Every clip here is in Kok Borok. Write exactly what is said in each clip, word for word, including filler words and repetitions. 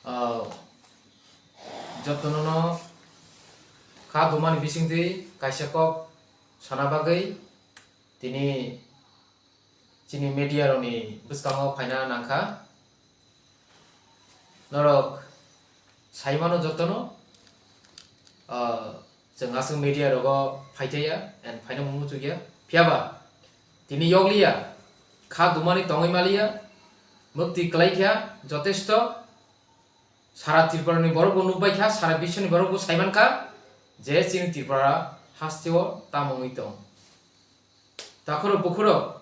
Ah, jotono no kha dumani bisingtwi kaisa kok sana bagwi tini chini media rokni bwskango phaina nangkha. Norok saimano jotono, ah, chwng aswk media rogo phaitaiya and phaina muchukya. Phiyaba tini yokliya, kha dumani tongwi maliya, mukti kwlaikha jotesto. Sara Tripura ni borok bo nukbaikha, sara biswni borok bo saimankha je chini Tripura hasteo tamo wngwi tong. Takhurok bukhurok,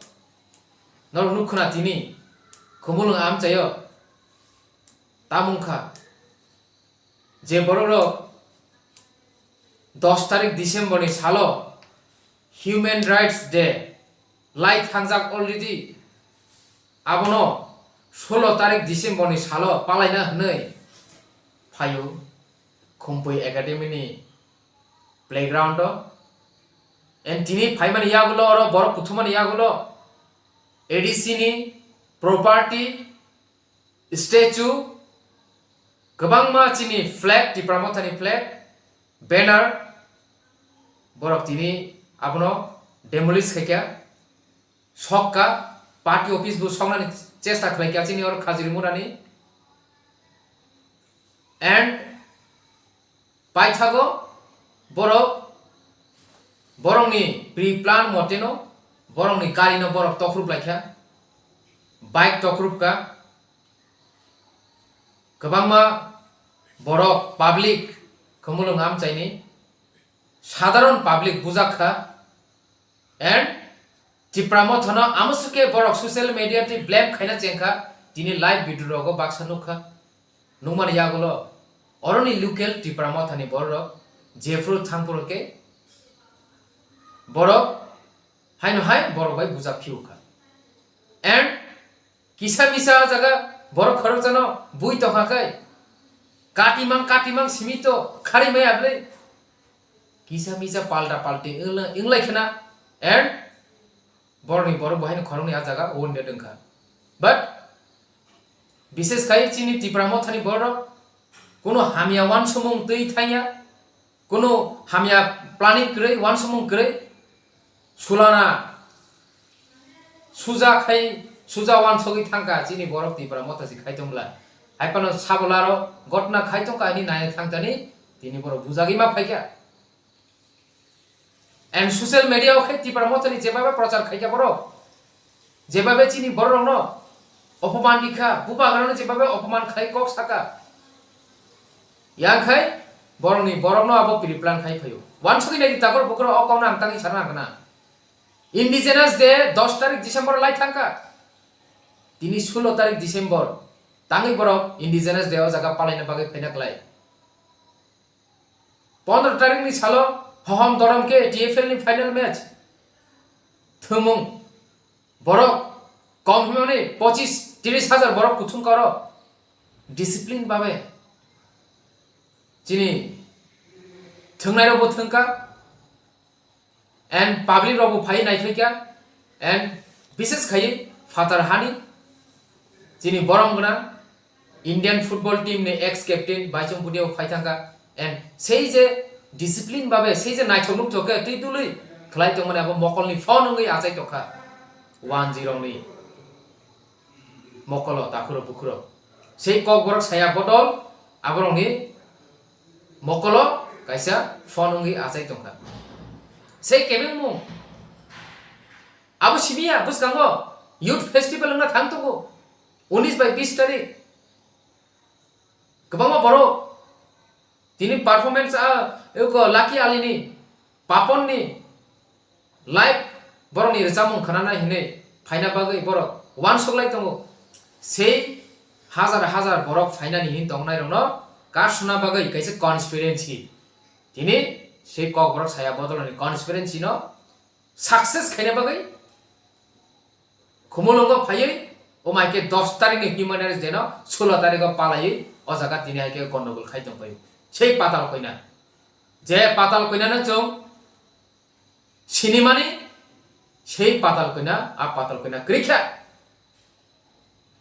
norok nukkhwna tini Khumulwng amchaio tamungkha je borokrok dos tarik December ni salo Human Rights Day lai thangjak already. Abono solo tarik December ni salo palaina hwnwi phaio Khumpui Academy ni playground o. And tini phaimani yagulo oro borok kuthumani yagulo A D C ni property, statue, kwbangma chini flag, Tipra Mothani flag, banner, borok tini abono demolish khaikha, sokka, party office bo soknani chesta khlaikha chini oro Khajuri Murani. And paithago borok, borokni pre-plan moteno borokni garino borok tokhrup laikha, bike tokhrup kha, kwbangma borok public Khumulwng amchaini sadharon public bujak kha. And Tipra Mothano amoswkhe borok social media twi blame khaina chengkha, tini live video rogo baksa nukha. Nukmani yagulo oroni local Tipra Mothani borok jephuru thangphuru khe borok haino hai borok bai bujak phiu kha. And kisa misa jaga borok khoroksano bui tongkha khe katimang katimang simi to khari maya bwle. Kisa misa palta palti wngla-, wnglai khna and borokni borok bo haino khoroknwi ah jaga wounded wngkha. But bishes khai chini Tipra Mothani borok kuno hamya wansomung twi thangya, kuno hamya planning kwrwi, wansomung kwrwi, sulana suja khai, suja wansogwi thangkha chini borok Tipra Motha si khai tongla. Hai phano sabolaro gotna khai tongkha hini nai thangkani tini borok bujagwi ma phaikha. And social media o khe Tipra Mothani jebabe prochar khaikha borok, jebabe chini borok rokno opoman rikha, bubagrano jebabe opoman khai kok saka. Yang khai borokni borokno abo pre-plan khai phaio. Wansugwi naidi takhor bukhoro o kokno ang tangwi sana nangkha na. Indigenous Day dos tarik December lai thangkha. Tini sulo tarik December tangwi borok Indigenous Day o jaga palaina bagwi phaina klai. Pondro tarikni salo Hohom Dorom khe T F L ni final match. Thwngmung borok kom himani pochis tris hajar borok kuthum karo. Discipline babe chini thwngnairokbo thwngkha. And public rokbo phai naithokya and bishes khai phatar hani chini borom gwnang Indian football team ni ex captain Baichung Bhutia bo phai thangkha and sei je discipline babe sei je naithok nuk thokhe twi tului khlai tongmani abo mokolni phone wngwi achai tokha one zero ni mokolo takhuro bukhuro. Sei kokborok saya bodol aborokni mokolo kaisa phone wngwi achai tongkha. Sei kebengmung abo simiya bwskango youth festival wngna thang tongo unis bai bis tarik. Kwbangma borok tini performance a eko Lucky Alini, Paponni live borokni rwchapmung khwnana hinwi phaina bagwi borok uansuklai tongo. Sei hajar hajar borok phainani hini tongnairokno kasuna bagwi kaisa conspiracy. Tini sei kokborok saya bodolni conspiracy no success khaina bagwi Khumulwngo phaiwi, o mai khe dos tarikni Human Rights Day no sulo tarikgo palaiwi o jaga tini hai khe gondogol khai tongphai. Sei patal koina. Je patal koinano chwng sinimani, sei patal koina, a patal koina kwrwi kha.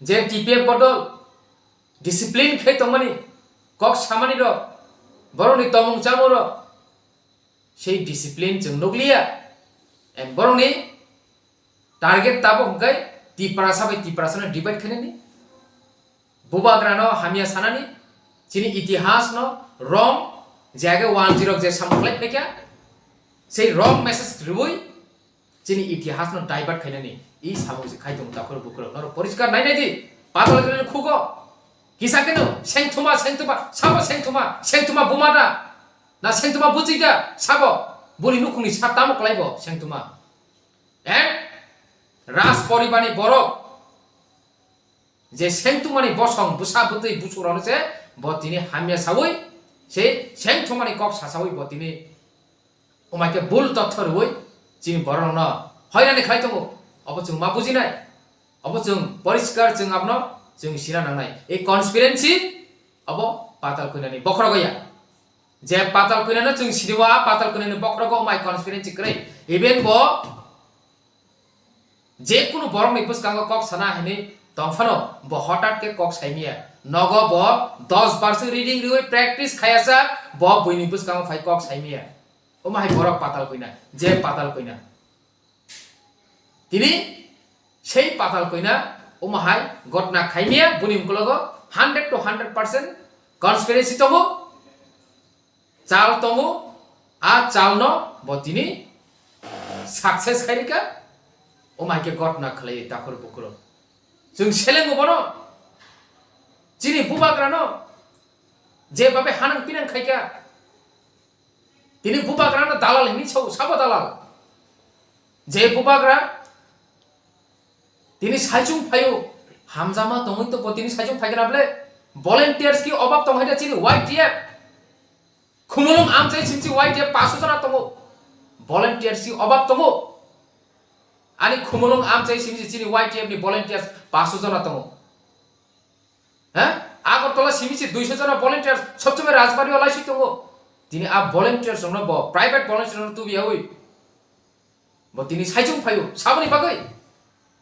Je T P F bodol, discipline khe tongmani, kok samani rok, borokni tomung chamung rok, sei discipline chwng nukliya. And borokni target tabuk hwnkhe Tiprasa bai Tiprasano divide khainani, bubagrano hamya sanani, chini itihasno wrong, je age one zero je samung khlai phaikha, sei wrong message rwui chini itihasno divert khainani i samung se khai tongo takhuk bukhuk rok. Norok poriskar nai nai di, patal kwrwini khugo. Kisa kheno sengthuma, sengthuma, sabo sengthuma, sengthuma buma da? Na sengthuma bwchwi da? Sabo boni nukhungni sa tamo kwlaibo sengthuma? And Raj poribarni borok je sengthumani bosong bwsa bwtwi busurokno se bo tini hamya saui, se sengthumani kok sasaui bo tini Omaike bul totho rwui chini bororokno hoirani khlai tongo. Obo chwng ma bujinai. Obo chwng poriskar chwng abono chwng sina nangnai. Ei conspiracy obo patal koinani bokhorogo ya. Je patal koinano chwng sinio, a patal koinani bokhorogo omai conspiracy kwrwi. Even bo je kunu borokni bwskango kok sana hinwi tongphano bo hotat khe kok saimiya. Nogo bo dos bar se reading riwi practice khayasa, bo buini bwskango phai kok saimiya. Omo hai borok patal koina, je patal koina. Tini sei patal koina omo hai gotna khaimiya, buni ukologo hundred to hundred percent conspiracy tongo, chal tongo, a chalno bo tini success khairika, omo hai khe gotna khlai takhur bukhuro. Chwng selengo bono, chini bubagrano je babe hanang pinang khaika, tini bubagrano dalal hinwi sao, sabo dalal. Je bubagra tini saichung phaio, hamjama tongwi to bo tini saichung phaikha na ble? Volunteers ki obab tong hai da chini Y T F? Khumulwng amchai simsi Y T F paso jona tongo. Volunteers ki obab tongo. Ani Khumulwng amchai simsi chini Y T F ni volunteers paso jona tongo. Ha? Agartala simisi duiso jona volunteers sobsomoi Rajbari o laiswi tongo. Tini a volunteers rokno bo private volunteers rokno tubiyawi bo tini saichung phaio saboni bagwi.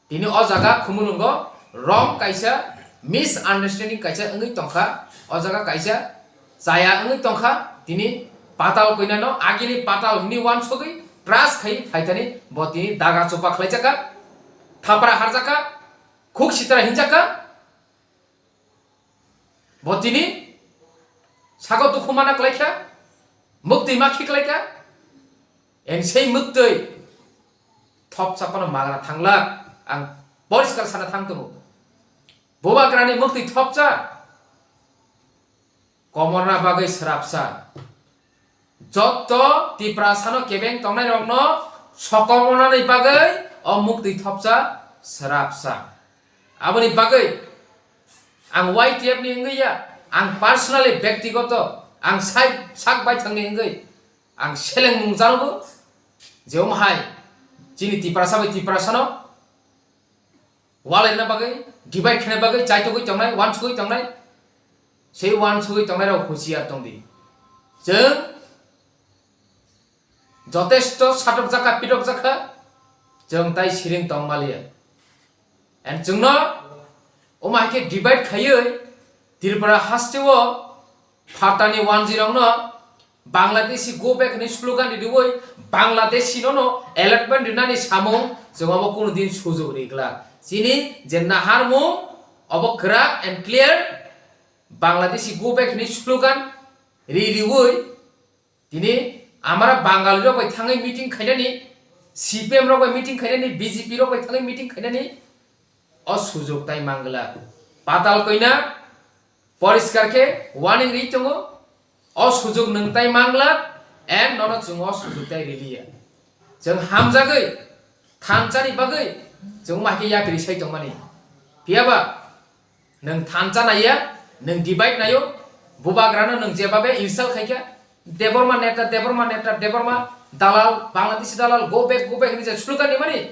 Tini o jaga Khumulwngo wrong kaisa misunderstanding kaisa wngwi tongkha. O jaga kaisa chaya wngwi tongkha. Tini patal koinano agini patal hwnwi uansugwi trust khai phaithani bo tini daga chupa khlaijakha, thapra harjakha, khuk sitra hinjakha. Bo tini sago dukhu mana klaikha, muktwi ma khiklaikha. En sei muktwi thopsa phano magra thanglak, ang poriskar sana thang tongo. Bubagrani muktwi thopsa komorna bagwi srapsa. Jotto Tiprasano kebeng tongnairokno sokomornani bagwi o muktwi thopsa srapsa. Aboni bagwi ang Y T F ni wngwi ya, ang personally, bektigoto, ang sai sak baithangni wngwi ang selengmung janogo je omo hai chini Tiprasa bai Tiprasano walaina bagwi, divide khaina bagwi chaitugwi tongnai, uansugwi tongnai. Sei uansugwi tongnairok husiar tongdi. Chwng jotesto satokjakha, pitokjakha, chwng tai siring tongmaliya. And chwngno omo hai khe divide khaiwi Tripura hasteo phatani wanjwirokno Bangladeshi go back hinwi slogan ridiwi Bangladeshi nono allotment rinani samung chwng obo kunu din sujok ri glak. Chini je naharmung obo kwrak and clear, Bangladeshi go back hinwi slogan ri riwi tini amara Bangali rok bai thangwi meeting khainani, C P M rok bai meeting khainani, B J P rok bai thangwi meeting khainani o sujok tai manglak. Patal koina poriskar khe warning ri tongo. O sujok nwng tai manglak, and nono chwng o sujok tai riliya. Chwng hamjagwi thanchani bagwi chwng ma khe yapri sai tongmani. Phiyaba nwng thancha naiya, nwng divide naio, bubagrano nwng jebabe insult khaikha, Debbarma neta, Debbarma neta, Debbarma dalal, Bangladeshi dalal, go back, go back hinwi je slogan rimani.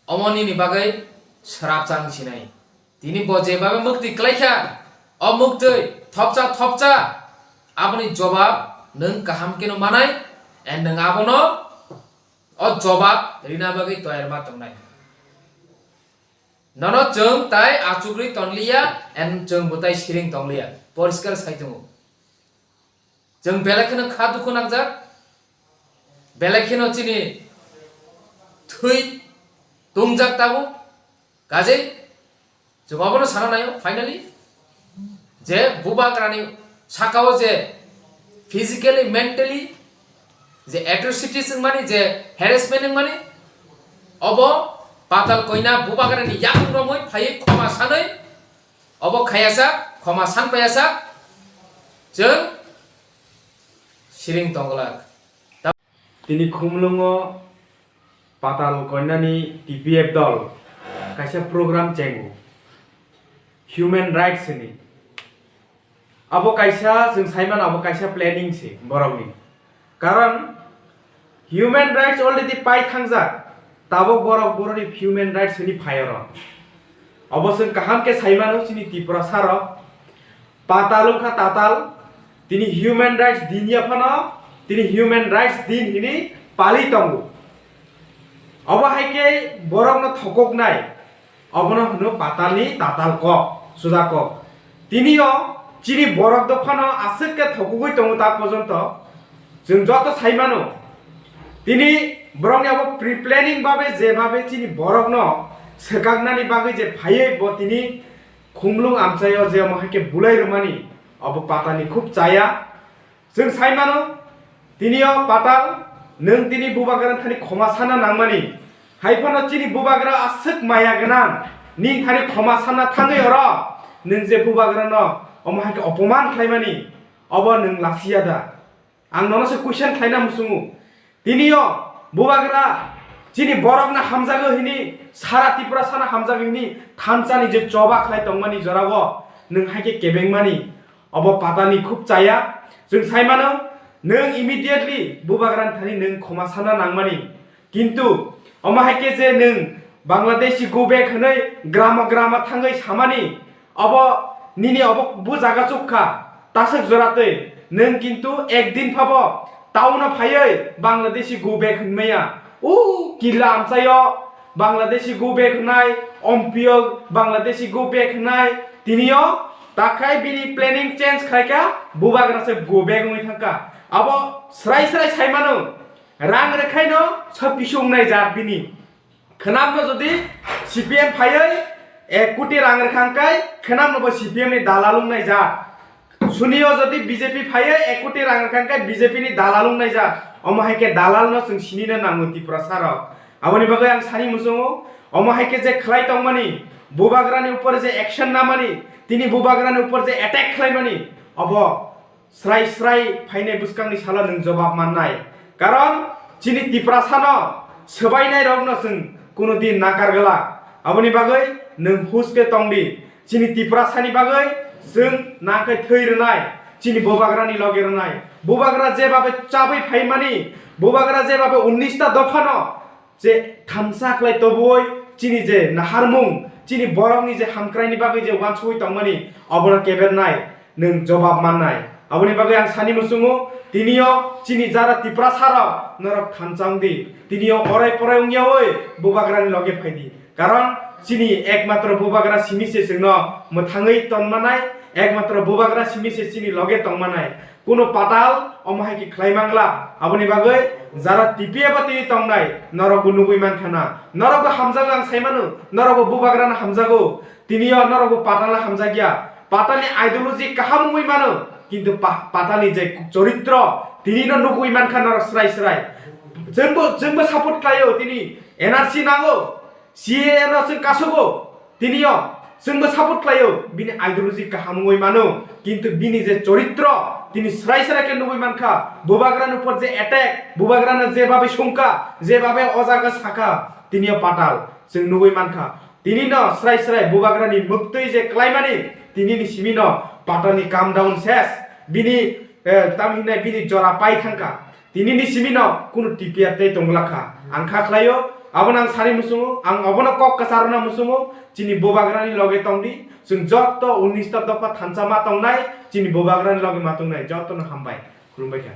Omo nini bagwi srapsa wng sinai. Tini bo je bagwi muktwi klaikha, o muktwi thopsa thopsa, aboni jobab nwng kaham kheno manai, and nwng abono o jobab rina bagwi toyar ma tongnai. Nono chwng tai achugwi tonliya, and chwng bo tai siring tongliya. Poriskar sai tongo. Chwng belai kheno kha dukhu nangjak, belai kheno chini thwi tongjak tabuk. Kajei chwng abono sana naio, finally, je bubagrani sakao je physically, mentally je atrocities wngmani, je harassment wngmani, obo Patal Koina bubagrani yakung romwi phaiwi khoma sanwi, obo khayasa, khoma san payasa, chwng siring tongglak. Tini Khumlungo Patal Koinani T P F dol kaisa program chengo, human rights ni. Abo kaisa, chwng saimano, abo kaisa planning se borokni. Karon human rights already pai thangjak, tabok borok borokni human rights hwnwi phai oro. Obo chwng kaham khe saimano chini Tiprasa rok. Patal wngkha tatal, tini human rights din ya phano, tini human rights din hwnwi pali tongo. Obo hai khe borokno thokoknai, obono hwno patalni tatal kok, suja kok. Tini o chini borok dophano aswk khe thokugwi tongo tak porjonto. Chwng joto sai mano, tini borokni abo pre-planning babe je babe chini borokno swkaknani bagwi je phaiwi bo tini Khumlung amchaio je omo hai khe bulai rwmani, obo patani khub chaya. Chwng sai mano, tini o patal, nwng tini bubagrani thani khoma sana nangmani. Hai phano chini bubagra aswk maya gwnang, nini thani khoma sana thangwi oro nwng je bubagrano omo hai khe opoman khlaimani, obo nwng lasiya da? Ang nono se question khlaina muchungo. Tini o bubagra chini borokno hamjago hini, sara Tiprasano hamjago hini thansani je choba khlai tongmani jorao nwng hai khe kebengmani, obo patani khub chaya. Chwng sai mano, nwng immediately bubagrani thani nwng khoma sana nangmani. Kintu omo hai khe je nwng Bangladeshi go back hwnwi grama grama thangwi samani, obo nini obo bo jaga chuk kha, taswk jora twi. Nwng kintu ekdin phabo town-o phaiwi Bangladeshi go back hwnmaya. O killa amchaio Bangladeshi go back hwnai, ompio Bangladeshi go back hwnai, tinio takhai bini planning change khlaikha, bubagra se go back wngwi thangkha. Abo srai srai sai mano, rang rwkhaino sob kisu wngnai jat bini. Khwnamno jodi C P M phaiwi ek koti rang rwkha hwnkhe, khwnamno bo C P M ni dalal wngnai jat. Sunio jodi B J P phaiwi ek koti rang rwkha hwnkhe, B J P ni dalal wngnai jat. Omo hai khe dalalno chwng sinina nango Tiprasa rok. Aboni bagwi ang sani muchungo, omo hai khe je khlai tongmani, bubagrani upor je action namani, tini bubagrani upor je attack khlaimani, obo srai srai phainai bwskangni salo nwng jobab mannai. Karon chini Tiprasano swbainairokno chwng kuno din nakar glak. Aboni bagwi nwng hus khe tong di. Chini Tiprasani bagwi chwng nangkhe thwi rwnai, chini bubagrani loge rwnai. Bubagra jebabe chabwi phaimani, bubagra jebabe unnish ta dophano je thansa khlai toboi chini je naharmung, chini borokni je hamkraini bagwi je uansugwi tongmani, obono kebernai, nwng jobab mannai. Aboni bagwi ang sani muchungo, tinio chini jara Tiprasarok norok thansa wng di. Tinio orai porai wngyawi bubagrani loge phai di. Karon chini ekmatro bubagra simi se chwngno mwthangwi tonmanai, ekmatro bubagra simi se chini loge tongmanai. Kuno patal omo hai khe khlai mangla. Aboni bagwi jara T P F o tini tongnai, norokbo nugwi mankha na. Norokbo hamjago ang sai mano, norokbo bubagrano hamjago. Tinio norokbo patalno hamjakya. Patalni ideology kaham wngwi mano, kintu pa-, patalni je choritro, tinino nugwi mankha norok srai srai. Chwngbo, chwngbo support khlaio, tini N R C nango, C A A no chwng kasugo. Tinio chwngbo support khlaio, bini ideology kaham wngwi mano, kintu bini je choritro tini srai srai khe nugwi mankha, bubagrani upor je attack, bubagrano jebabe songkha, jebabe o jaga sakha, tinio patal chwng nugwi mankha. Tinino srai srai bubagrani mwktwi je klaimani, tinini simino patalni calm down ses, bini, eh, tamhinai bini jora pai thangkha. Tinini simino kunu T P F tei tongla kha. Ang kha khlaio, abono ang sari muchungo, ang obono kok kwcharna muchungo, chini bubagrani loge tongdi, chwng jotto unnish ta dopha thansa ma tongnai, chini bubagrani loge ma tongnai, jottono hambai, khulumbai kha.